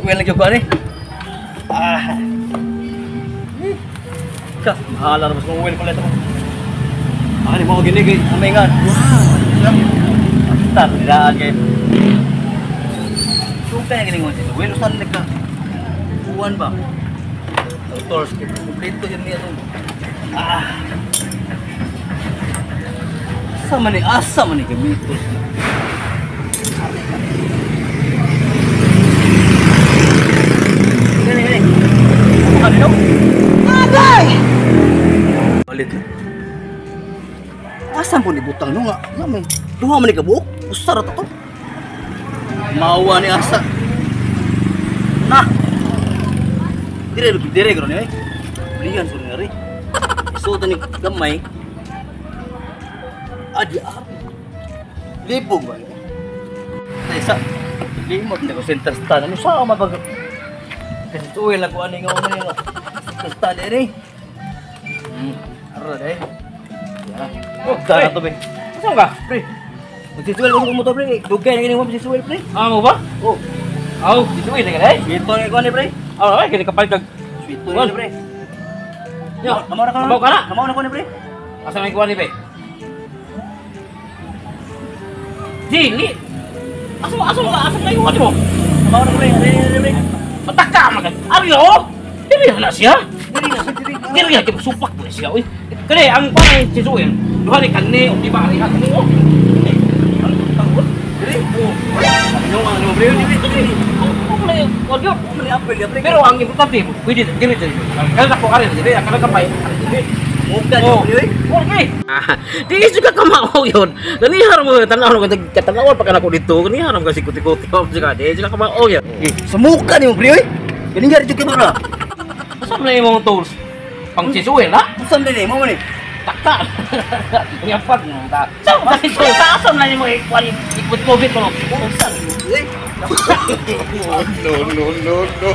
Well gyud ko ani. Ah. Ka, bahala na mas kung well pala ito. Ah, ni mo gini kay amingan. Wow. Tar daan kay. Sugay gini mo dito. Well usan nagka. Buwan ba? Doctor, kompleto yun niya itong. Ah. Asa man ni gamitos. Gani gani. Ano no? Agay! Balit. Asa mo ni butang no nga? Nga may duha man ni kabuok. Usa ra to. Mawa ni asa. Nah. Dire dire gro ni oy. Belian sur ni ari. So tani gamay. Adi ari. Libog ba? Tay sa limot ni ko center stand. Ano sa mabag? Kasi uy lang ko ani nga ano nga. Center stand eri. Ara dai. Ya. Oh, tara to be. Saan ka? Pre. Magsisuwel ko mo to pre. Dugay na gini mo magsisuwel pre. Ah, mo ba? Oh. Aw, sisuwel na ka eh. Sweet to ni ko ni pre. Ah, ay kini kapalit kag sweet to ni pre. Yo, kamaw na ka. Kamaw ka na. Kamaw na ko ni pre. Asa may kuha ni pre? Dili. Asa mo asa mo asa kayo mo? Kamaw na ko pre. Ari pre. Mataka man ka. Ari oh. Dili na siya. Dili na dili. Dili na kay supak mo siya oy. Kani ang panay sisuwel. Duha ni kanni o di ba ari kanni oh. Dili. Oh. Ano ang mo pre? Dili. Dili. Pero ang importante, pwede dili dili. Kaya ko ari dili, akala ka pa dili. Okay. Di juga ka mao yun. Ganihar mo tan-aw ko katanaw pa kana ko dito. Ganihar mo kasi kuti-kuti ko di sila ka mao yun. Sumuka nimo pre oy. Ganihar jud ka ba? Asa man imong tools? Pang sisuwel ha? Usam din mo man ni. Takta. Ngapag mo ta. Sa sa asa man nimo ikuan ikut COVID ko. Usam. No, no, no, no.